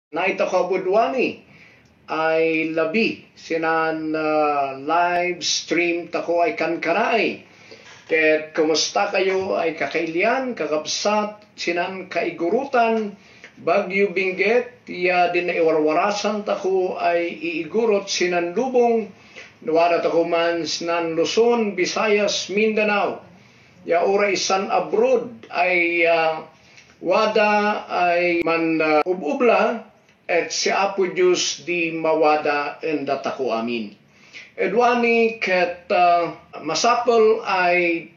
na ito kabudwani ay labi sinan live stream tako ay kankanay. Ket kumusta kayo ay kakailian, kakabsat, sinan kaigurutan, Bagyo Benguet, ya din na iwarwarasan tako ay iigurot sinan lubong, nawara tako man sinan Luzon, Visayas, Mindanao. Ya ora isan abroad ay wada ay man ububla at si Apo Diyos di mawada enda tako amin. Edwani ket masapol ay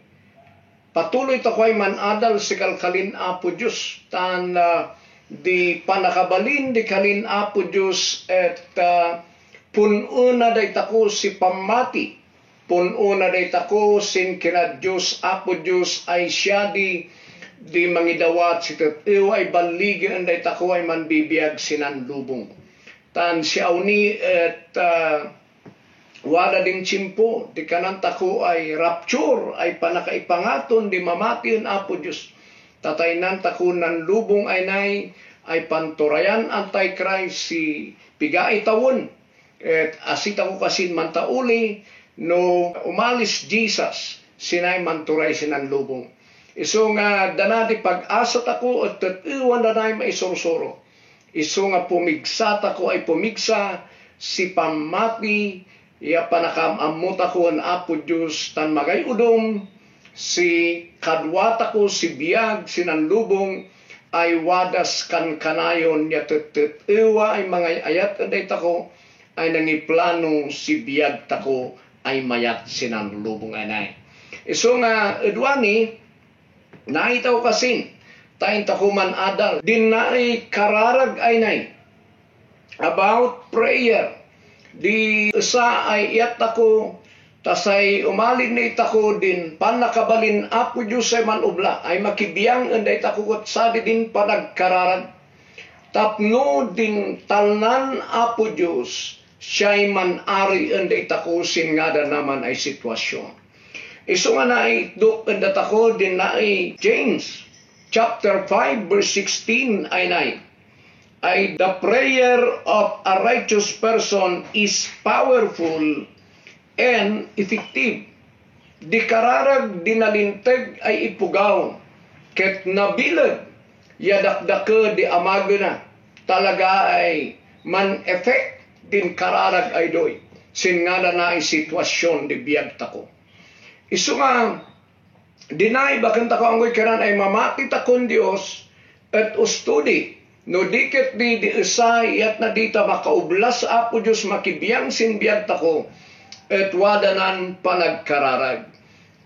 patuloy tako ay manadal si kalkalin Apo Diyos tan di panakabalin di kalin Apo Diyos at pununa day tako si pamati, pununa day tako sin kina Diyos Apo Diyos ay siya di mangidawat si tatiw ay baligan day tako ay manbibiyag sinan lubong. Tan siya uni at wala ding tsimpo, di kanan tako ay rapture, ay panakaipangaton, di mamati ang Apo Diyos. Tataynan tako ng lubong ay nay, ay panturayan anti-Christ si pigai tawon. At asita ko kasin mantauli, no umalis Jesus, sinay manturay sinan lubong. Iso nga danadi pag-asa tako at tatiwan na nay maisursuro. Iso nga pumigsa tako ay pumigsa si pamati, iya panakamamot ako ang Apo Diyos tan magay udom, si kadwata ko si biyag sinanlubong ay wadas kan kanayon ya tetiwa ay mga ayat anday tako ay nangiplano si biyag tako ay mayat sinanlubong anay. Iso nga edwani naitaw kasin tayin tako man adal din na ay kararag ay nay about prayer. Di isa ay iyat ako, tasay umalin na itako din, panakabalin Apo Diyos ay manubla, ay makibiyang anday tako kat sadi din panagkararag. Tapno din talnan Apo Diyos, siya'y manari anday tako sin nga naman ay sitwasyon. Iso nga na itdok anday tako din na ay James, chapter 5, verse 16 ay nay. Ay the prayer of a righteous person is powerful and effective. Di kararag dinalinteg ay ipugaw, ket nabilag yadakdake di amago na. Talaga ay man-effect din kararag ay doy. Singala na ay sitwasyon di biyag tako. Iso nga, dinay bakan tako anggoy kanan ay mamati takon Dios at ustudi. No dikit di isay at na dita makaublas Apo Diyos makibiyang sinbiyag tako at wadanan panagkararag.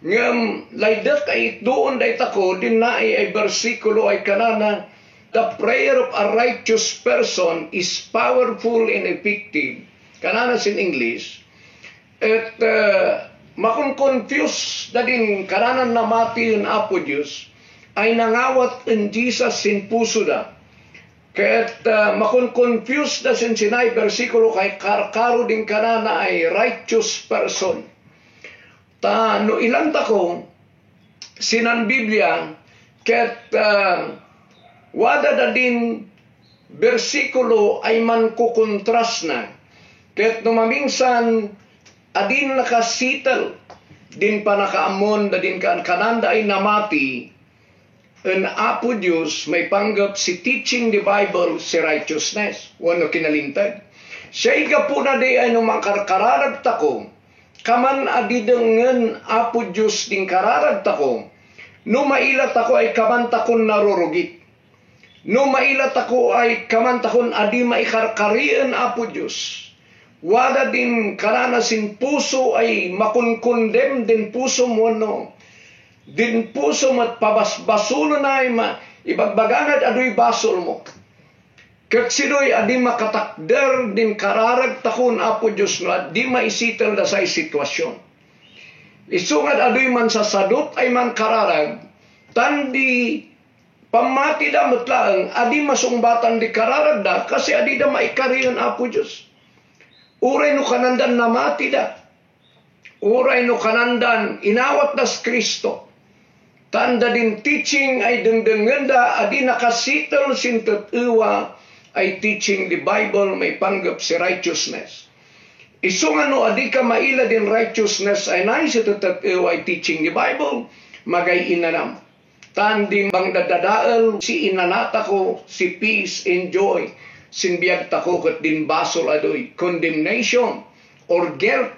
Ngam laydak ay doon day tako din na ay bersikulo ay kanana, the prayer of a righteous person is powerful and effective. Kanana sin English. At makon-confuse na din kanana namati ang Apo Diyos ay nangawat in Jesus sin puso da. Kaya't makon-confuse na sinay versikulo kay karkaro din kanana ay righteous person. No ilan tako sinan Biblia kaya't wada da din versikulo ay man kukontras na. Kaya't numaminsan adin nakasital din pa nakaamon da din kananda ay namati. Ang Apo Diyos may panggap si teaching the Bible si righteousness. Wano kinalintag. Siya'y kapuna di ay numang kararag tako. Kaman adidangan Apo Diyos din kararag tako. No mailat ako ay kaman takon narurugit. No mailat ako ay kaman takon adi maikarkarian Apo Diyos. Wada din karanasin puso ay makunkondem din puso mo no. Din puso mat pabasbasulo na ay ibagbaganad adoy basol mo. Kat sino'y adi makatakder din kararag takon Apo Diyos no at di maisitel na sa sitwasyon. Isungad adoy man sasadot ay man kararag, tandi pamati da matlaang adi masungbatan di kararag da kasi adi da maikariyan Apo Diyos. Uray no kanandan namati da. Uray no kanandan inawat das Kristo. Tanda din teaching ay dengdengenda adi nakasitel sin tetiwa ay teaching the Bible, may panggap si righteousness. Iso nga no, adi ka maila din righteousness ay nai si tatatiw ay teaching the Bible, magay inanam. Tandi bang dadadaal si inanata ko, si peace and joy, sinbiyag tako kat din basol adoy, condemnation or guilt.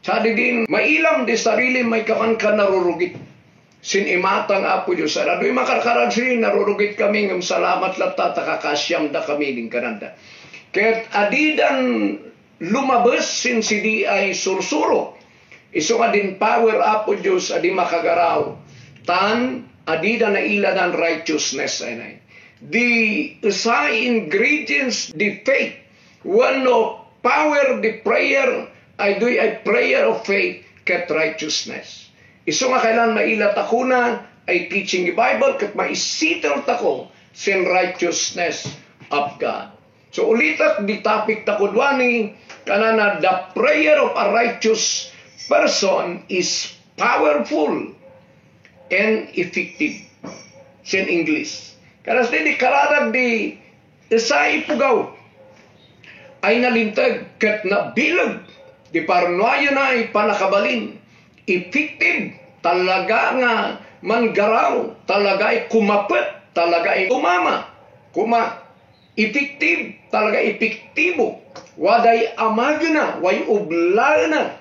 Sadi din, mailam di sarili may kaman ka narurugit. Sinimatang Apo Diyos. Adoy makarkarag sili, narurugit kami ng salamat lata, takakasyam da kami din kananda. Kaya't adidan lumabas sin sidi ay sursuro. Iso nga din power Apo Diyos, adi makagaraw. Tan, adida na iladan righteousness ay nay. The isa ingredients, the faith. One of power, the prayer, ay doy ay prayer of faith, ket righteousness. Iso nga kailan mailat ako na ay teaching the Bible, ket maisitel tako sin righteousness of God. So ulitat di topic tako dwani, kanana the prayer of a righteous person is powerful and effective. Sin English. Kanas di kararag di isa ipugaw ay nalintag ket nabilag di parnoya na ay panakabalin. Effective talaga nga manggaraw, talaga ay kumapit, talaga ay umama. Effective, talaga epektibo. Waday amagana, way ublana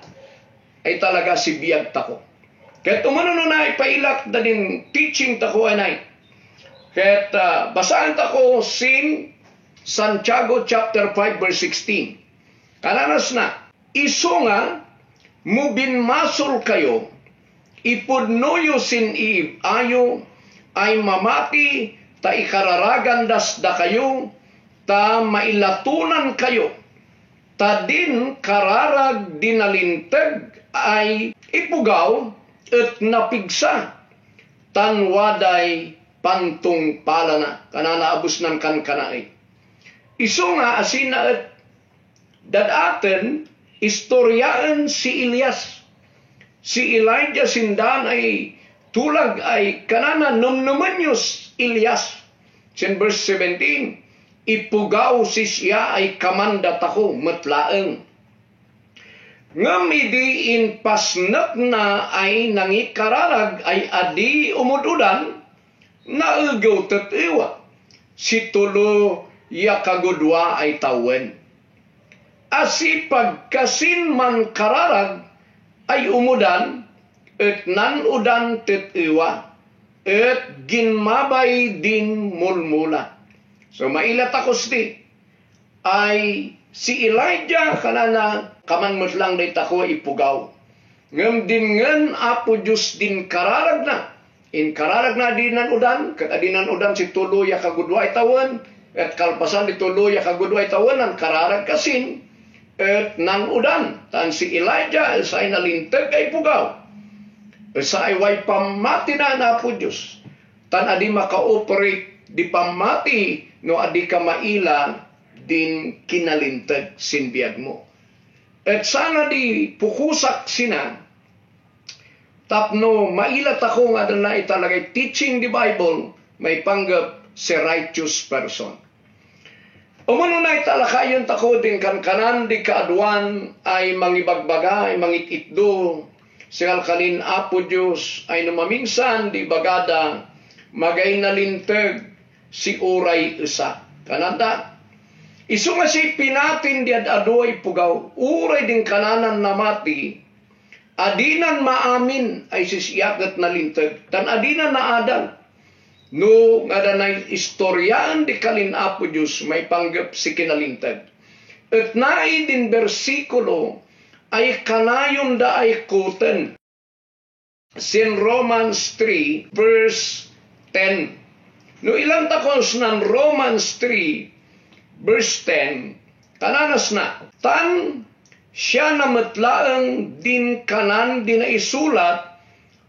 ay talaga si biyag tako. Ket umano na ipailak da din teaching tako anay. Ket basahan tako sin Santiago chapter 5 verse 16. Kananas na, iso nga mubinmasol kayo, ipudnoyo sin ayo ay mamati, ta ikararagan dasda kayo, ta mailatunan kayo, ta din kararag dinalintag ay ipugaw at napigsa, tanwaday pantong palana, kanana abus ng kankanay. Iso nga asina at dadaten, istoryaan si Elias. Si Elijah sindan ay tulag ay kanana numnumanyos Elias. Sin verse 17, ipugaw si siya ay kamandat ako matlaeng. Ngamidi in pasnak na ay nangikararag ay adi umududan na ugaw tatiwa. Si tulo ya kagudwa ay tawen. Asi pagkasin man kararag ay umudan et nan udan tetiwa et ginmabay din mulmula. So mailat ako ay si Elijah kanana kaman lang day tako ipugaw. Ngem din ngen Apo Diyos din kararag na. In kararag na dinan udan, ket adinan udan si tulo ya kagudwa ay tawen, et kalpasan di tulo ya kagudwa ay tawen ang kararag kasin. Et nang udan, tan si Elijah sa ay nalintag ay pugaw. Sa ay way pamati na Apo Diyos. Tan adi maka-operate di pamati no adi ka maila din kinalintag sinbiyag mo. Et sana di pukusak sina tapno mailat ako nga na italagay teaching the Bible may panggap si righteous person. Umano na italakayon tako din kankanan di kaaduan ay mangibagbaga, ay mangititdo, sigal kalin Apo Diyos ay numaminsan di bagada, magay nalintag si uray isa. Kananda, iso nga si pinatin di adoy pugaw, uray din kananan na mati, adinan maamin ay sisiyagat nalintag, tan adinan na adal. No, nga danay istoryaan di kalin Apo Diyos, may panggap si kinalintag. At naay din bersikulo, ay kanayon da ay kuten. Sin Romans 3, verse 10. No, ilang takos ng Romans 3, verse 10, kananas na, tan siya na matlaang din kanan din na isulat,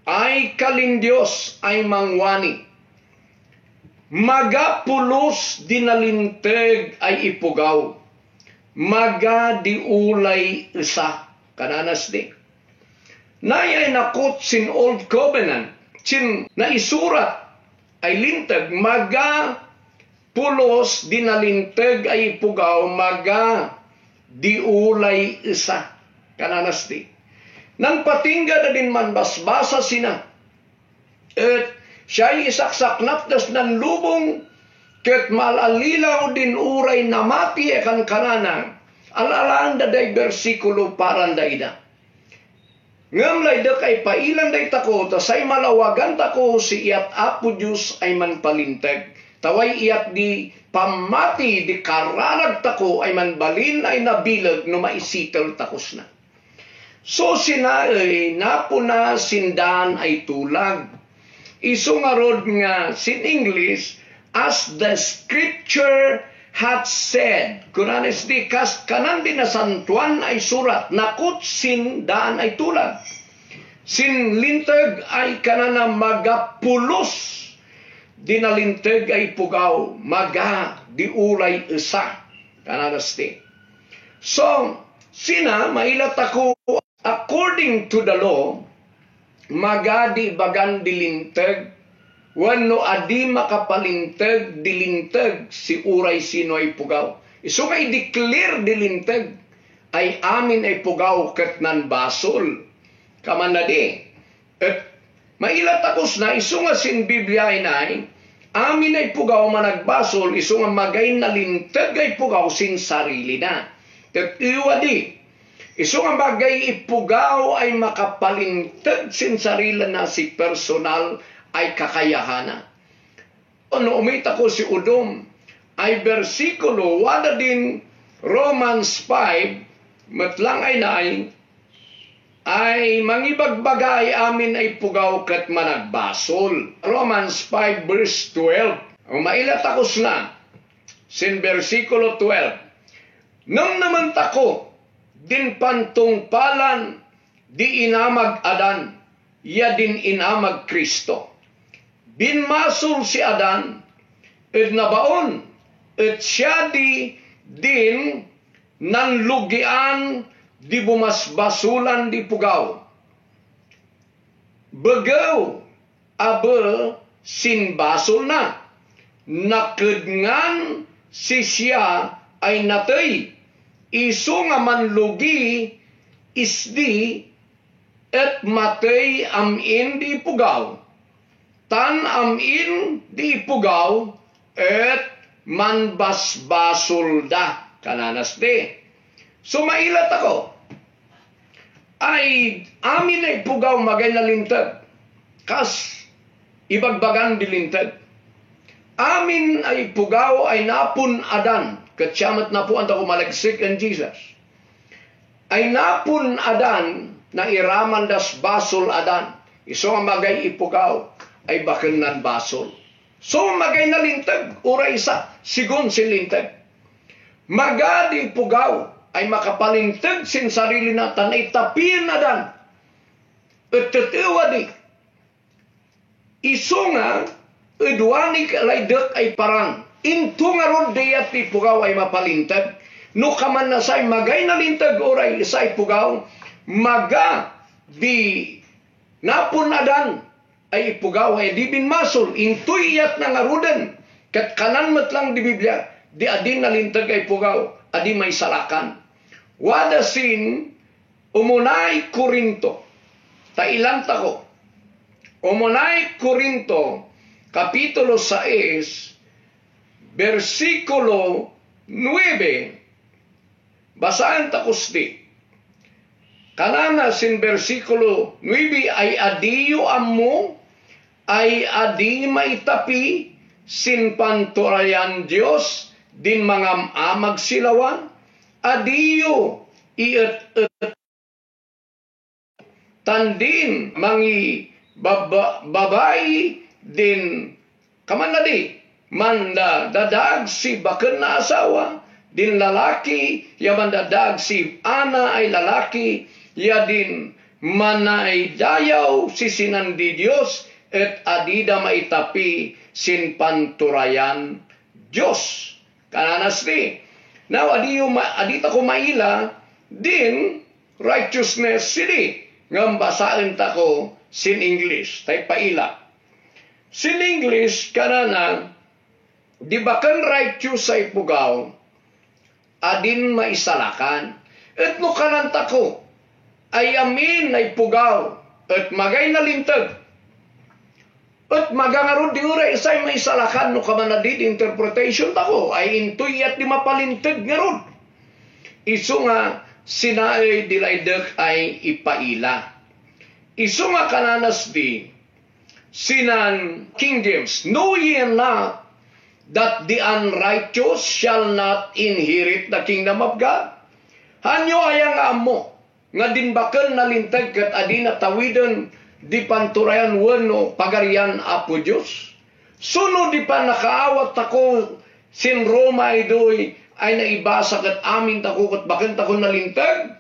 ay kalin Diyos ay mangwani. Magapulos dinalinteg ay ipugaw. Maga diulay isa. Kananas di. Nayay nakot sin Old Covenant. Sin naisurat ay linteg. Maga pulos dinalinteg ay ipugaw maga diulay isa. Kananasti. Nang patingga na din man basbasa sina. At siya'y isaksaknap das ng lubong ket malalilaw din uray na mati ekan kanana. Alalaan da day bersikulo paran da ida. Ngam lay da kay pailan day tako, tasay malawagan tako si iyat apo Diyos ay man palinteg. Taway iyat di pamati di karanag tako ay man balin ay nabilag no maisitel takos na. So sinaay napuna sindan ay tulag. Iso nga rod nga sin English, as the scripture hath said. Kunanes di kas kanan din na santuan ay surat. Nakot sin daan ay tulag. Sin linteg ay kanana magapulos. Dinalinteg ay pugaw. Maga diulay isa. Kananas di. So, sina mailat ako according to the law, magadi bagan dilinteg, wano adi makapalinteg, dilinteg, si uray sino ay pugaw. Iso nga i-declare dilinteg, ay amin ay pugaw ket nan basol. Kaman na di. At mailat akos na, iso nga sin Biblia ay amin ay pugaw managbasol, iso nga magay na linteg ay pugaw sin sarili na. Ket iwa di. Iso nga bagay ipugaw ay makapalintag sin sarila na si personal ay kakayahana. Ano umita ko si Udom ay bersikulo wala din Romans 5 matlang ay mangibagbagay amin ay pugaw kat managbasol. Romans 5 verse 12. Ang mailat akos na sin bersikulo 12. Nang naman tako din pantungpalan, di inamag Adan, ya din inamag Kristo. Binmasol si Adan, et nabaon, et siya di din nanlugian, di bumasbasulan di pugaw. Begaw, abe sinbasol na, nakadngan si siya ay natay. Iso nga manlugi isdi et matay amin di pugaw. Tan amin di pugaw et manbasbasol da. Kananas di. So mailat ako. Ay amin ay pugaw magay na lintag. Kas ibagbagan di lintag. Amin ay pugaw ay napun Adan. Katsamat na po ang kumalagsik ang Jesus. Ay napun Adan na iraman das basol Adan. Iso ang magay ipugaw ay baken nan basol. So magay na lintag, ura isa, sigun sin lintag. Magadi pugaw ay makapalintag sin sarili na tanay tapin Adan. At tatiwa di. Iso nga, edwani kalaydak ay parang. Into nga ron diyat ti pugaw ay mapalintag. No kaman na say magay na lintag oray isay pugaw. Maga di napun Adan ay ipugaw ay di binmasol. Into iyat na nga rudan. Kat kanan matlang di Biblia. Di adin na lintag ay pugaw. Adi may salakan. Wada sin umunay Korinto. Tailanta ko. Umunay Korinto. Kapitulo 6. Versikulo 9. Basahan takos di. Kanana sin versikulo 9 ay adiyo ammo ay adi maitapi sin panturayan Diyos din mga amag silawan. Adiyo iet tandin mangi babayi din kaman na di. Manda dadag si baken na asawa, din lalaki, ya mandadag si ana ay lalaki, ya din manay dayaw si sinandi Diyos, et adida maitapi sin panturayan Diyos. Kananas di. Now, adita ko maila, din righteousness sili. Ngam basaan ta ko sin English, tay paila. Sin English, kanana, di bakan righteous sa ipugaw, adin maisalakan. At no kananta ko, ay amin na ipugaw, at magay nalintag. At magangarod di ura isay maisalakan no kamanadid interpretation tako, ay intoy at di mapalintag ngarod. Isu nga sinaay dilaydek ay ipaila. Isu nga kananas di, sinan King James, know ye not that the unrighteous shall not inherit the kingdom of God? Hanyo ayang amo, nga dinbakal na lintag kat adi na tawidan di panturayan wano pagarian apo Diyos. Suno di pa nakaawat ako sin Roma idoy ay naibasa kat amin tako kat bakan tako nalintag.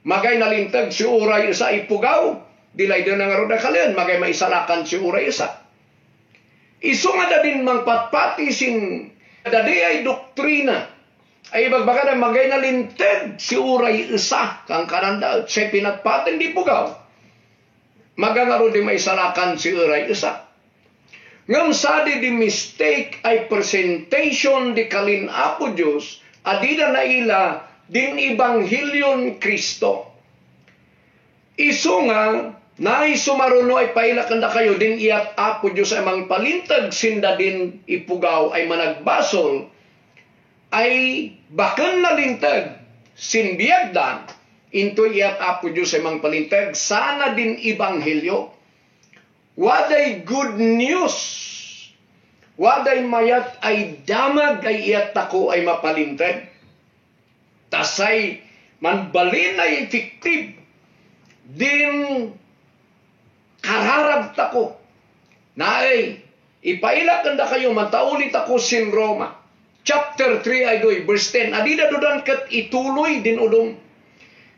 Magay nalintag si uray isa ipugaw, dilay din nga roda kalian, magay maisalakan si uray isa. Isu nga da din mangpatpati sin dadi ay doktrina. Ay bagbaka na magay na lintag si uray isa kang kananda at siya pinatpatin di pugaw. Magangaro di maisalakan si uray isa. Ngam sadi di mistake ay presentation di kalin apo Diyos adida na ila din Ibanghilyon Kristo. Isu nga na isumaruno ay pailakan na kayo din iyat apo Diyos ay mang palintag sinda din ipugaw ay managbasol ay bakan na lintag sinbiyagdan into iyat apo Diyos ay mang palintag sana din Ibanghilyo. Waday good news, waday mayat ay damag ay iyat ako ay mapalintag. Tasay manbalin ay effective din kararag tako na ay ipailakan na kayo mataulit ako sin Roma. Chapter 3 ay doy, verse 10. Adida dudan kat ituloy din udong.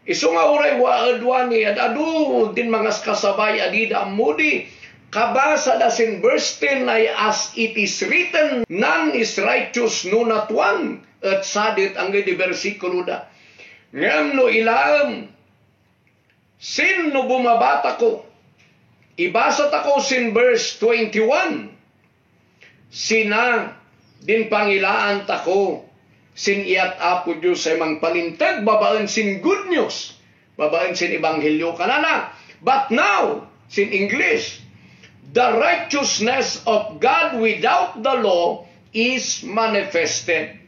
Isu nga uray waadwani at adu din mga kasabay adida amudi. Kabasa da sin verse 10 ay as it is written, none is righteous no not one. At sadit ang di versikulo da. Ngam no ilam, sin no bumabata ko. Ibasa tako sin verse 21. Sina din pangilaan tako sin iyat apo Diyos ay mang palintag babaan sin good news, babaan sin Ebanghelyo kanana. But now, sin English, the righteousness of God without the law is manifested.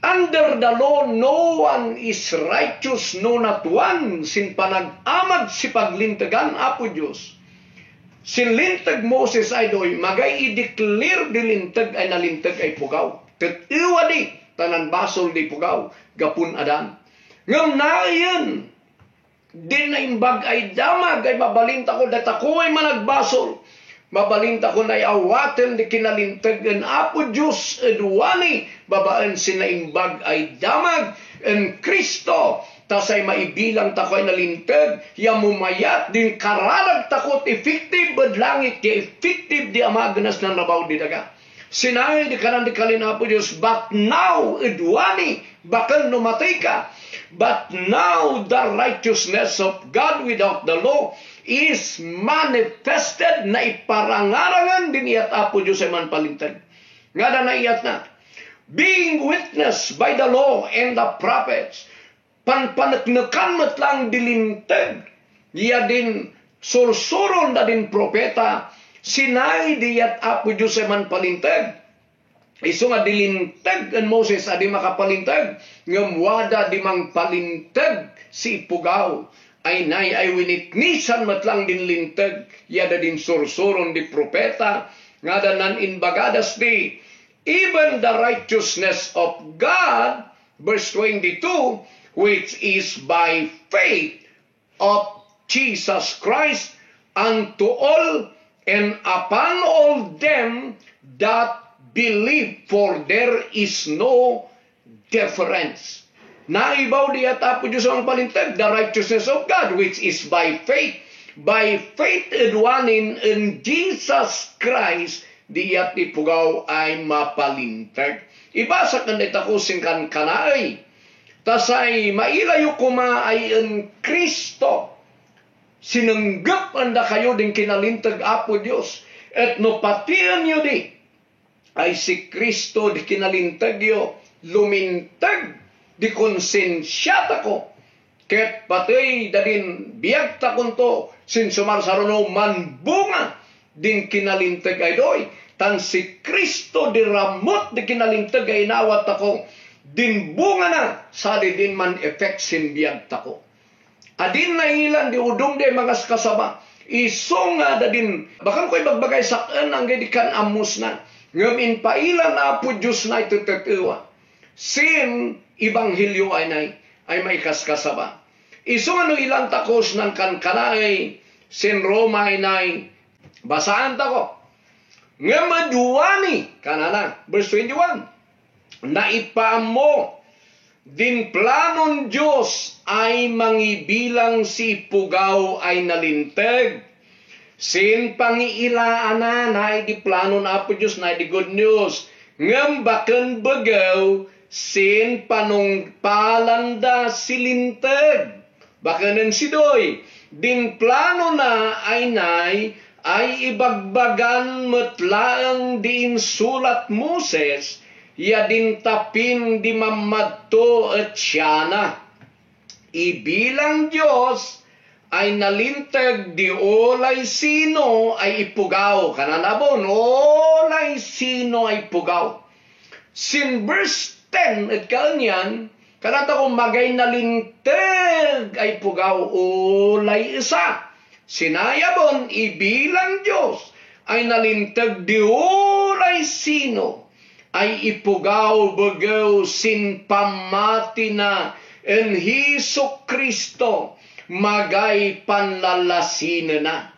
Under the law, no one is righteous, no not one. Sin panag-amag si paglintagan apo Diyos. Sin lintag Moses ay doy, magay i-declare di lintag ay nalintag ay pugaw. Tatiwa di, tanan basol di pugaw, gapun adan. Ngam na yan, din na imbag ay damag, ay mabalinta ko, dat ako ay managbasol. Mabalinta ko na awaten di kinalintag en apo Diyos edwani, babaan sinaimbag ay damag en Kristo. Tasay maibilang tako ay nalintag, yamumayat din kararag takot effective bad langit, di effective di amaganas ng nabaw di daga. Sinay di kanan di kalin apo Diyos, but now edwani, bakal numatay ka. But now the righteousness of God without the law is manifested na iparangarangan din iyat apo Diyos ay manpalintag. Nga na iyat na. Being witnessed by the law and the prophets, panpanaknakan mat lang dilintag. Iya din sursuron na din propeta, sinay diyat apo Diyos ay manpalintag. Isu nga dilintag ang Moses adi makapalintag, ngamwada di mang palintag si ipugaw. Ay nay ay winitnisan mat lang din lintag, yada din sursuron di propeta, ngada nan inbagadas di, even the righteousness of God, verse 22, which is by faith of Jesus Christ unto all and upon all them that believe, for there is no difference. Naibaw di at apo Diyos ang palintag, the righteousness of God, which is by faith. By faith edwanin in Jesus Christ, di at ipugaw ay mapalintag. Ibasa kanday takusin kan kanay. Tasay mailayo kuma ay in Kristo. Sinanggap anda kayo din kinalintag apo Diyos. At no patian nyo di. ay si Kristo di kinalintagyo, lumintag di konsensyata ko. Ket patay dadin biyag ta kunto, sinsumar saruno manbunga din kinalintag ay doy. Tan si Kristo di ramot di kinalintag ay inawat ako, din bunga na sa din man effect sin biyag ta ko. Adin na ilan di udong de mga kasaba, isong nga dadin, bakang ko'y bagbagay sakyan ang gadikan amos na, ngamin pa ilan na po Diyos na ito tatiwa. Sin ibanghilyo ay may kaskasaba. Isong ano ilang takos ng kankanay, sin Roma ay basaan tako. Nga maduwani, kanana, verse 21, na ipaamo, din planon Diyos ay mangibilang si pugaw ay nalintag. Sin pangiilaan na di plano na po Diyos na di good news. Ngam baken bagaw sin panong palanda silintag. Bakanen sidoy. Din plano na ay ibagbagan metlaang din sulat Moses. Ya din tapin di mamadto at siyana. Ibilang Diyos ay nalintag di olay sino ay ipugaw. Kananabon, olay sino ay ipugaw. Sin verse 10 at kanyan, kanata kung magay nalintag ay ipugaw, olay isa. Sinayabon, ibilang Diyos ay nalintag di olay sino ay ipugaw bagaw sin pamati na en Hesus Kristo magay panlalasin na.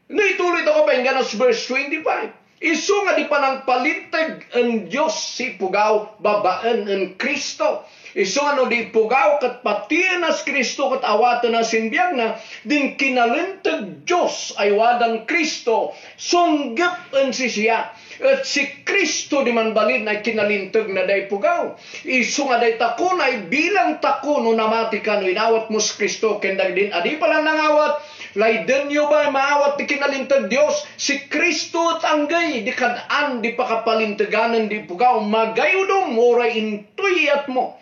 Naituloy ako pa yung ganos verse 25. Isu nga di pa ng palintag ang Diyos si pugaw babaan ang Kristo. Isu nga no di pugaw kat patian as Kristo kat awatan na sinbiyag na din kinalintag Diyos ay wadan Kristo sunggap ang sisiya. At si Kristo di man balin ay kinalintag na day pugaw. Isu nga day takon ay bilang takon no namati ka no inawat mo si Kristo kendag din adi pala nangawat. Layden nyo ba maawat di kinalintag Diyos? Si Kristo at anggay di kadaan di pakapalinteganan di pugaw. Magayudong oray intuyat mo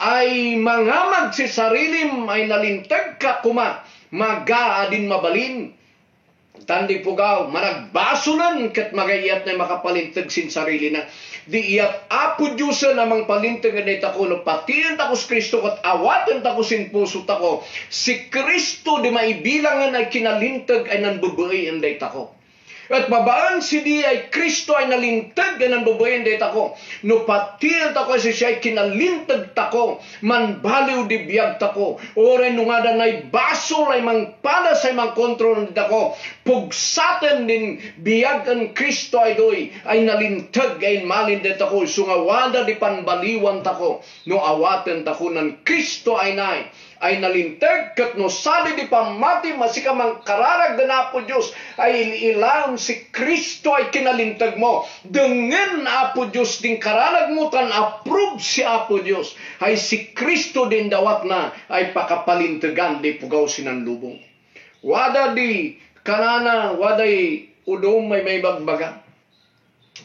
ay mangamag si sarilim ay nalintag ka kuma maga adin mabalin. Tandi pugaw, managbasunan kat magayat na makapalintag sin sarili na. Di iyat apo Diyosa namang palintagan na itako, no patiyan tako si Kristo kat awatan tako sin puso tako. Si Kristo di maibilangan ay kinalintag ay nanbubuhay ang day tako. At babaan si di ay Kristo ay nalintag ng babayan day tako. No patiyan tako si siya ay kinalintag tako. Manbaliw di biyag tako. Oray nung nga ay basol ay mangpada sa mang kontrol di tako. Pugsatan din biyag ang Kristo ay doy. Ay nalintag ay malin di tako. Sungawada di panbaliwan tako. No awatan tako ng Kristo ay ay nalintag kat no sali di pamati masika mang kararag na po Diyos ay ilang si Kristo ay kinalintag mo. Dengan Apo Diyos din kararag mo tan approve si Apo Diyos ay si Kristo din dawat na ay pakapalintagan di pugaw sinanlubong. Wada di kanana waday udom may bagbaga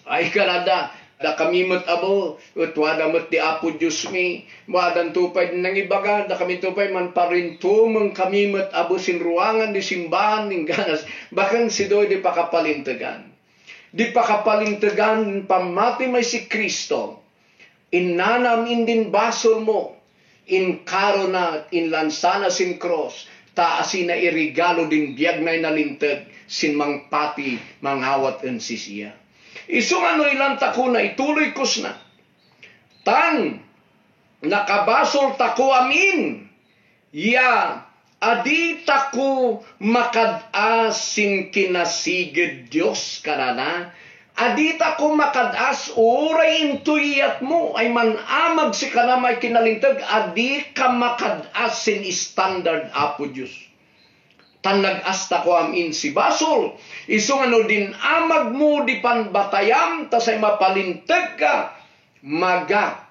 ay kanada da kami mat abo, utwada mat di Apo Diyos mi, wadan tupay nang ibaga, da kami tupay man parintumang kami mat abo sin ruangan di simbahan, ning ganas, bakan si doy di pakapalintagan. Di pakapalintagan, pamati may si Kristo, innanam indin basol mo, in karo na, in lansana sin cross, taasin na irigalo din biyag na inalintag, sin mangpati, mangawat en sisiya. Isong ano ilang tako na ituloy kus na. Tan nakabasol tako amin. Ya adi tako makadasin kinasigid Diyos kanana. Adi tako makadas oray intuyat mo ay manamag si kanamay kinalintag. Adi ka makadasin standard Apo Diyos. Tan nag-asta ko amin si basol. Isong ano din amag mo di panbatayam tasay mapalintag ka. Maga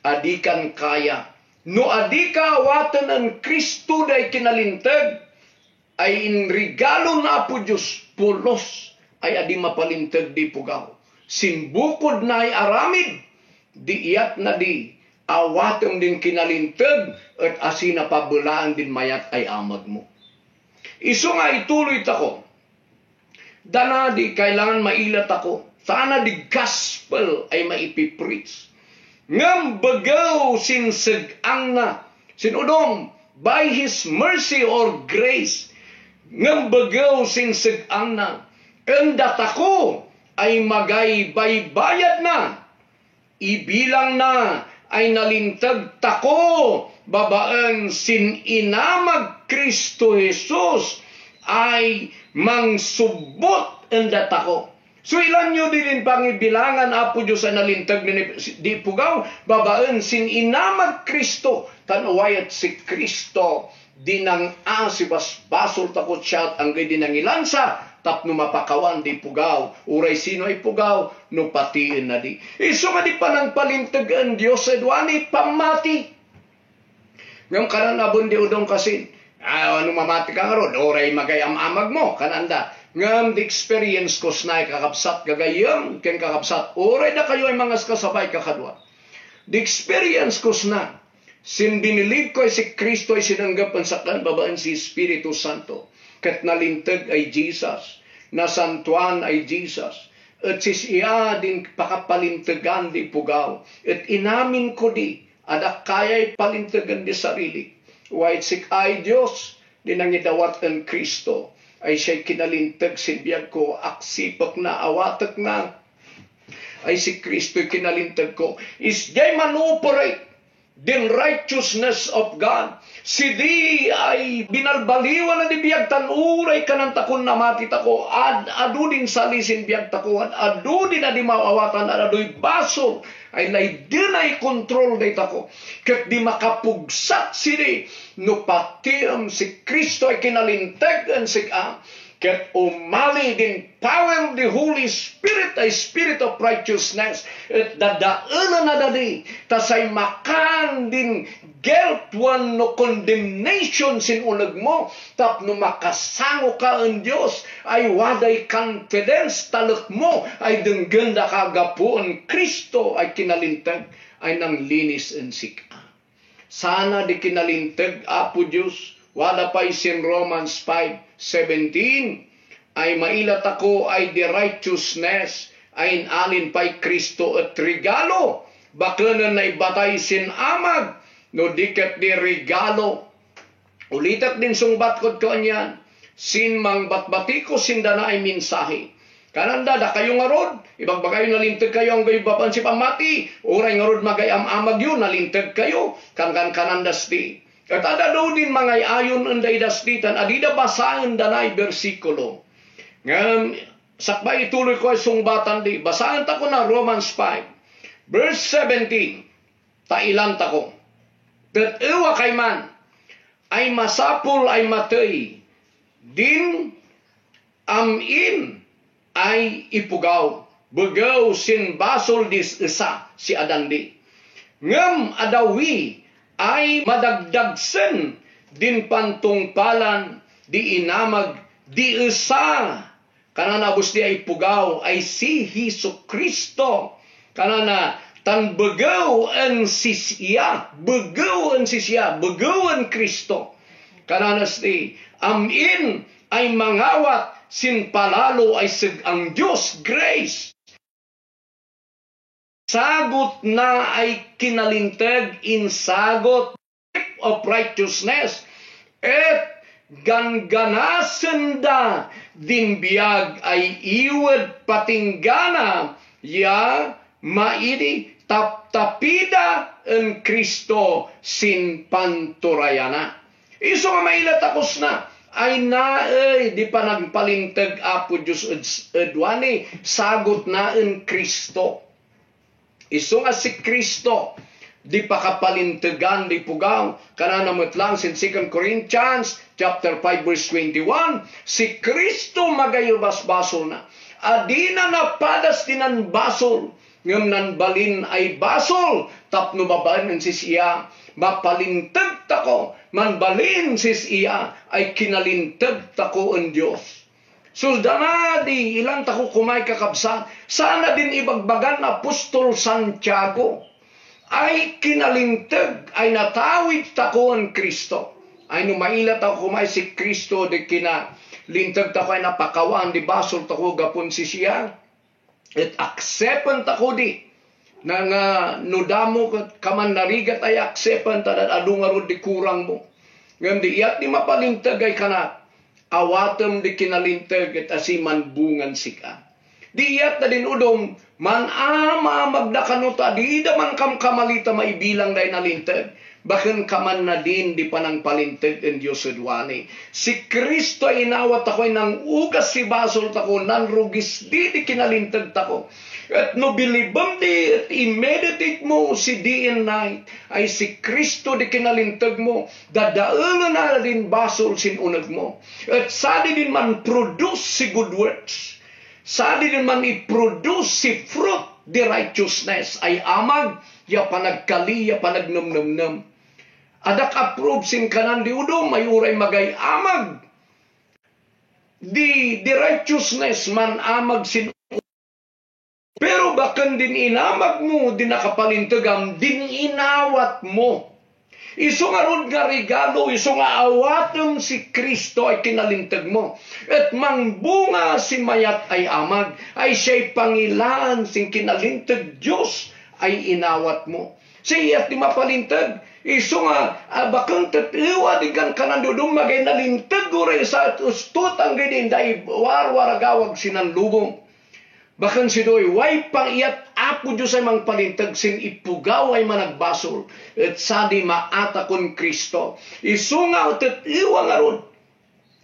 adikan kaya. No adika awatan ang Kristo day kinalintag ay in regalo na po Diyos pulos ay adi mapalintag di pugaw. Sinbukod na ay aramid, di iyat na di awatong din kinalintag at asina pabulaan din mayat ay amag mo. Iso nga ituloy tako. Dana di kailangan mailat ako. Sana di gospel ay maipipreach. Ngam bagaw sinsag-ang na. Sinudom, by His mercy or grace. Ngam bagaw sinsag-ang na. Kandat ako ay magay baybayad na. Ibilang na ay nalintag tako. Babaan sin inamag Kristo Jesus ay mangsubot endat ako. So ilan nyo din pangibilangan apo Diyos ay nalintag di pugaw. Babaan sin inamag Kristo. Tanawayat si Kristo dinang si basbasol takot siya at anggay dinang ilansa. Tapno mapakawan di pugaw. Uray sino ay pugaw, no patiin na di. Iso nga di pa nang palintagan Diyos edwani pamati. Ngam kanan abon di udong kasin. Ano mamati ka nga ron, uray magayam-amag mo, kananda. Ngam di experience ko snay kakapsat gagayam, ken kakapsat. Uray na kayo ay mga kasabay kakadwa. Di experience ko na, sin binilib ko ay si Kristo ay sinanggapan sa babaan si Espiritu Santo. Kat nalintag ay Jesus, nasantuan ay Jesus. At sisiya din pakapalintagan di pugaw. At inamin ko di, adak kaya'y palintagan di sarili. White sik ay Diyos, dinangidawat ang Kristo, ay siya'y kinalintag sinbiyag ko, aksipak na, awatak na, ay si Kristo'y kinalintag ko. Is jay manuoperate din righteousness of God. Si di ay binalbaliwan na di biyag tanuray kanantakon na matit ako. Adu din salisin biyag takuan. Adu din na di mawawatan. Adu'y baso. Ay lay din ay control day tako. Kat di makapugsat si di. No patiam si Kristo ay kinalintagan si ket umali din power of the Holy Spirit ay Spirit of righteousness at dadaanan na dadi tasay makan din guilt one no condemnation sin unag mo tapno makasango ka ang Diyos ay waday confidence talak mo ay dengganda kagapuan Kristo ay kinalintag ay nang linis and sika. Sana di kinalintag apo Diyos wala pa isin Romans 5:17 ay mailat ako ay the righteousness ay inalin pa'y Kristo at regalo. Bakanan na ibatay sin amag no dikat di regalo. Ulitak din sungbat ko kanyan sin mang batbati ko sinda na ay minsahe. Kananda da kayo nga rod, ibagbagay nalintag kayo ang gaybapan si pamati. Uray nga rod magayam-amag yun, nalintag kayo. Kanandas di. At ada daw din mga ayon anday dasditan, adida basahan danay bersikulo. Ngam, sakbay ituloy ko ay sungbatan di. Basahan ta ko na Romans 5, verse 17. Tailan ta ko. Dat ewa kay man, ay masapul ay matay, din amin ay ipugaw. Begaw sin basol dis isa si adandi. Ngam adawi, ay madagdagsen din pantungpalan di inamag di isa kanana gusti ay pugaw ay si Hesus Kristo kanana tan begaw ang sisya begaw ang Kristo kanana sti amin ay mangawat sin palalo ay ang Diyos grace. Sagot na ay kinalintag in sagot of righteousness. Et ganganasan da din biyag ay iwad patinggana ya maidi taptapida en Kristo sin panturayana. Iso nga mailat akos na ay naay di pa nagpalintag apo Diyos edwani sagot na en Kristo. Iso nga si Kristo, di pa kapalintagan, di pugaw. Kanana lang sin 2 Corinthians, chapter 5, verse 21, si Kristo magayubas basol na. Adina na padas dinan basol, ngam nan balin ay basol, tapno babaan si siya, mapalintag tako, man balin si siya, ay kinalintag tako ang Diyos. Suldana di ilang tako kumay kakabsat. Sana din ibagbagan na Apostol Santiago ay kinalintag, ay natawid tako ang Kristo. Ay numailat ako kumay si Kristo di kinalintag tako ay napakawan di basol tako gapon si siya. At acceptan tako di na nga nudamo kaman narigat ay acceptan ta at adungarod di kurang mo. Ngam di iyat di mapalintag ay kana awatem di kinalintag at asiman bungan sika. Di iyat na din udom man magdakanuta di man kam kamalita maibilang day nalintag. Bakan kaman na din di panang palintag en Diyos edwani. Si Kristo ay inawat ako nang ugas si basol tako nan rugis di kinalintag tako. At no bilibam di at i-meditate mo si day and night ay si Kristo di kinalintag mo. Dadaalan na din basol sinunag mo. At sadi din man produce si good works. Sadi din man i-produce si fruit di righteousness ay amag ya panagkali ya panagnumnumnum. Adak approve sin kanan di udom may uray magay amag. Di righteousness man amag sin. Pero bakan din inamag mo, din nakapalintagam, din inawat mo. Iso nga rod nga regalo, iso nga awatem si Kristo ay kinalintag mo. At mangbunga si mayat ay amag, ay siya'y pangilaan sin kinalintag Diyos ay inawat mo. Siya't di mapalintag, iso nga bakang tatiwa di kan kanan dudong magay nalintag uray sa ustot ang ginin dahil warwaragawag sinanlubong. Bakan si doy, way pang iyat apo Diyos ay mang palintag sin ipugaw ay managbasol. At sadi maata kon Kristo. Isunga o tatiwa nga ron.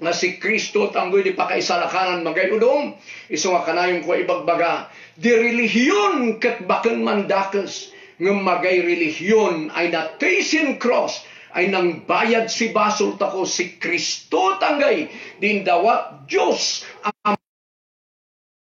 Nga si Kristo tanggoy di pakaisalakanan magay udong. Isunga kanayong ko ibagbaga. Di relihiyon kat bakan mandakas. Nga magay relihiyon ay natisin cross. Ay nang bayad si basol tako si Kristo tanggay. Din dawat Diyos ang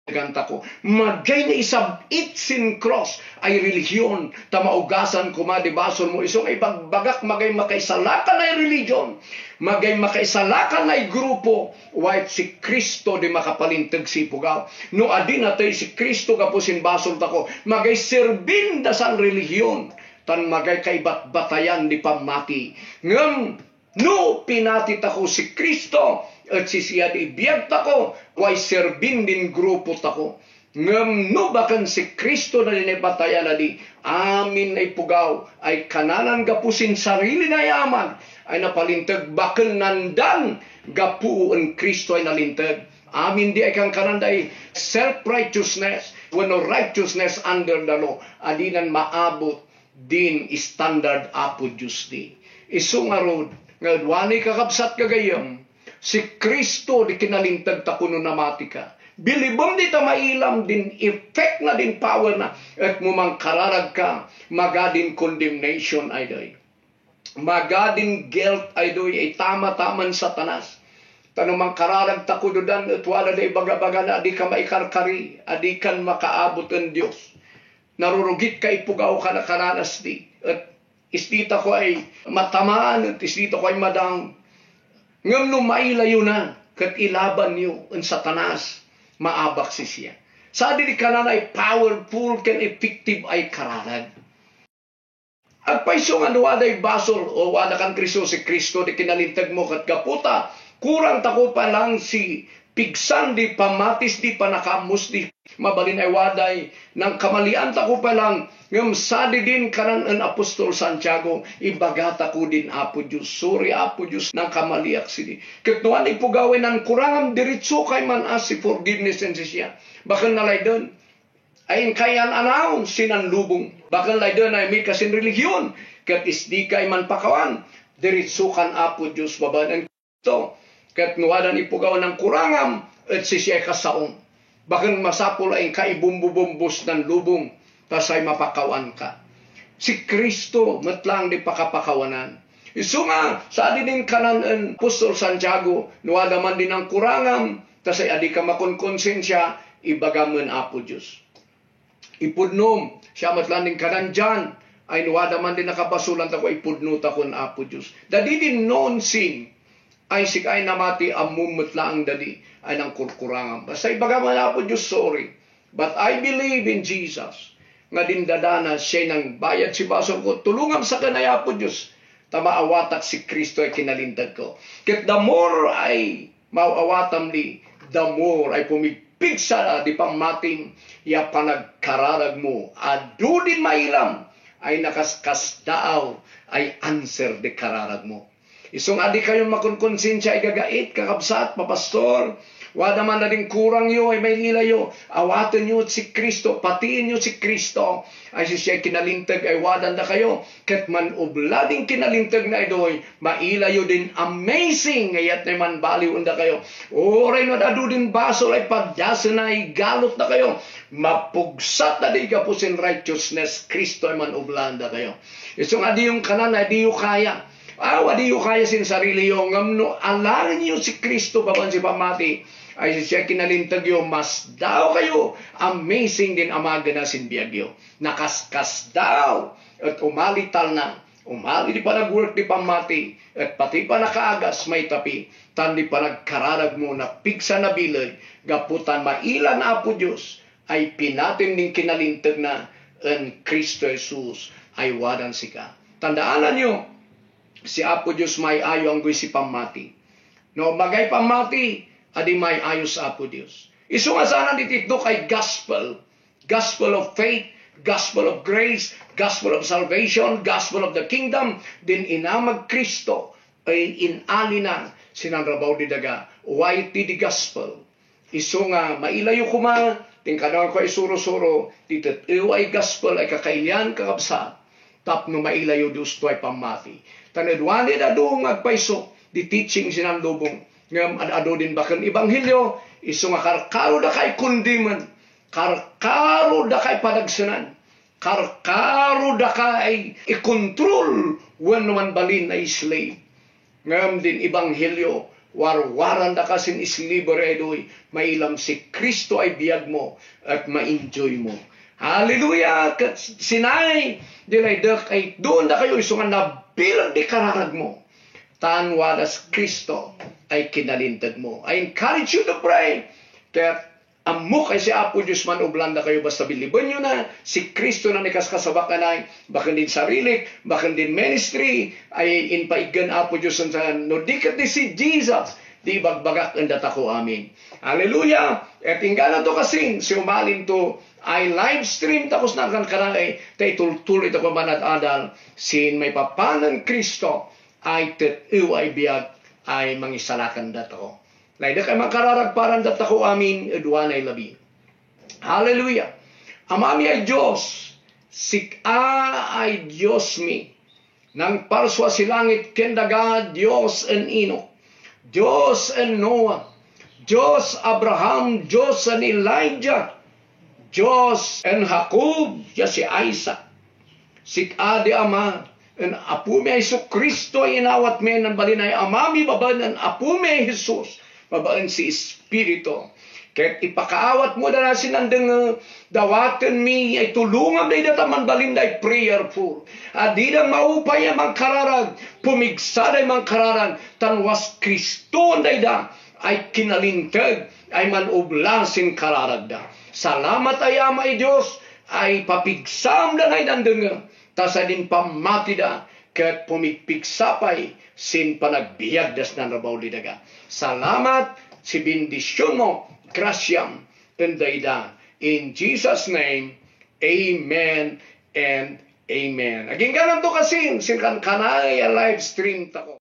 ganta ko. Magay na isabit sin cross ay relihiyon. Tamaugasan ko di basol mo. Isong ibagbagak magay makaisalakan ay religion. Magay makaisalakan ay grupo. White si Kristo di makapalintag si pugaw. No adi natay si Kristo kapusin basol tako. Magay serbin dasan relihiyon. Tan magay kay batayan di pamati. Ngam no pinatit ako si Kristo. At siya di biyag tako, way serbin din grupo tako. Ngam no bakan si Kristo na dinibatayan na di, amin ay pugaw, ay kananan gapusin sarili na yaman, ay napalintag bakan nandan, gapu ang Kristo ay nalintag. Amin di ay kang kanan ay self-righteousness, when no righteousness under the law, adinan maabot din standard apo Diyos di. Isungarod, ngadwani kakabsat kagayam, si Kristo di kinalintag ta kuno na matika. Bilibom di ta mailam din effect na din power na at mumang kararag ka magadin condemnation ay doy. Magadin guilt ay doy ay tama-taman satanas. Tanumang kararag ta kuno dan at wala day baga-baga na adi ka maikarkari, adi kan makaabot ang Dios. Narurugit ka ipugaw ka na kananas di. At istita ko ay matamaan at istita ko ay madang. Ngam no mailayo na, kat ilaban niyo ang satanas, maabak si siya. Sa di kanan ay powerful, ken effective ay kararag. At paisong ano waday basol, o wala kan Kristo si Kristo, di kinalintag mo kat kaputa, kurang tako pa lang si pigsan, di pamatis, di panakamus, di mabalin ay waday, nang kamalian tako pa lang, ngam sadi din kanan ang Apostol Santiago, ibagata ko din apo Diyos. Sorry apo Diyos, nang kamaliak sidi. Katnuan ipugawin ng kurangam diritso kay man as si forgiveness and siya. Bakal nalay doon, ay kayan anaw sinanlubong. Bakal nalay doon ay may kasin religiyon. Kat isdi kay man pakawan, diritso kan apo Diyos babanan ito. Katnuan ipugawan ng kurangam, at siya kasaong. Bakal masapul ay kaibumbubumbos ng lubong. Tasay mapakawan ka. Si Kristo matlang di pakapakawanan. Isu nga, sa adi din kanan ang Apostol Santiago, nuwada man din ang kurangam, tasay adi ka makonkonsensya, ibagaman apo Diyos. Ipudnom, siya matlang din kanan dyan, ay nuwada man din nakabasulan tako ipudno takon apo Diyos. Dadi din non sin, ay sikay namati amumot lang dadi ay nang kurkurangan. Basta ibagaman na po Diyos, sorry. But I believe in Jesus. Nga dindadana siya nang bayad si basol ko. Tulungan sa kanaya po Diyos. Tamaawatak si Kristo ay kinalintad ko. Kit the more ay mauawatam li, the more ay pumipigsa di pamating ya panagkararag mo. Adu din mailam ay nakaskas daaw ay answer di kararag mo. Isong adi kayo makunkonsensya ay gagait, kakabsat, papastor. Wada man na din kurang yo ay may nilayo. Awatan nyo si Kristo, patiin nyo si Kristo. Ay siya kinalintag ay wadan na kayo. Kat man ublading kinalintag na idoy, mailayo din amazing. Ngayat naman baliw unda kayo. Oray no dadu din basol ay padyasa na ay galot na kayo. Mapugsat na di kapusin righteousness. Kristo ay man ublanda kayo. Isong adi yung kanan ay di yung kaya. Wadi yung kaya sin sarili yung ngamno. Alarin niyo si Kristo baban si pamati. Ay siya kinalintag yung mas daw kayo. Amazing din amaga na sinbiyag yung. Nakaskas daw. At umalital na. Umali di pa nag-work di pamati. At pati pa nakaagas may tapi. Tan di pa nagkararag mo na pigsa na bilay. Gaputan mailan na po Diyos. Ay pinatin din kinalintag na. Ang Kristo Jesus ay wadan sika. Tandaanan nyo. Si Apo Diyos may ayo ang si pamati. No, bagay pamati, adi may ayo sa Apo Diyos. Isu nga sana ditito kay gospel. Gospel of faith, gospel of grace, gospel of salvation, gospel of the kingdom. Din inamag Kristo ay inali na sinanrabaw di daga. Why di gospel? Isu nga mailayo kuma, tingkanaw ko ay suro-suro, dito ay gospel ay kakailian kakabsa. Tapno mailayo Diyos to ay pamati. Tanadwani na doong agpaiso, di teaching sinang lubong. Ngam ado din bakan ibanghilyo, iso nga karkaro da kay kundiman, karkaro da kay padagsanan, karkaro da kay ikontrol when man balin ay slave. Ngam din ibanghilyo, warwaran da kasin islibre doy, mailam si Kristo ay biyag mo at ma-enjoy mo. Hallelujah! Sinay, dilay dak ay doon na kayo isungan na bilang di kararag mo. Tanwadas Kristo ay kinalintag mo. I encourage you to pray. Kaya amok ay si Apo Diyos man ublanda kayo basta biliban nyo na si Kristo na nikaskasabakanay, bakan din sarili, bakan din ministry, ay inpaigan Apo Diyos sa no dikat ni si Jesus, di bagbagak ang data ko, amin. Hallelujah! At tinggalan to kasing, si umalin to, ay live stream tapos na kan kanay tay tultuloy ito pamanat adal sin may papanan Kristo ay tetu ay biag ay mangisalakan dato. Layda kay makararagparan dato amin edwan ay labi. Hallelujah. Amami ay Diyos, sika ay Diyos mi. Nang parswa si langit kendaga Diyos en Ino, Diyos en Noah, Diyos Abraham, Diyos en Elijah, Diyos en Jacob, ya si Isaac, sika di ama, en apu mi Isu Kristo ay inawat mi ng balinay amami baban en apu mi Jesus, babaan si Espiritu. Kahit ipakaawat mo na sinandang dawaten mi ay tulungan na idataman balinday prayerful. Adidang maupay ang kararag, pumigsaday mang kararag, tanwas Kristo na ida ay kinalintag, ay manublasin kararag da. Salamat ay ama ay Diyos, ay papigsam na ngay nandang, tasa din pamati da, kat pumigpigsapay, sin panagbiag das na nabaw lidaga. Salamat, si bendisyon mo, grasyam, and daida. In Jesus' name, amen and amen. Aging ganun to kasi, sin kan kanay live stream tako.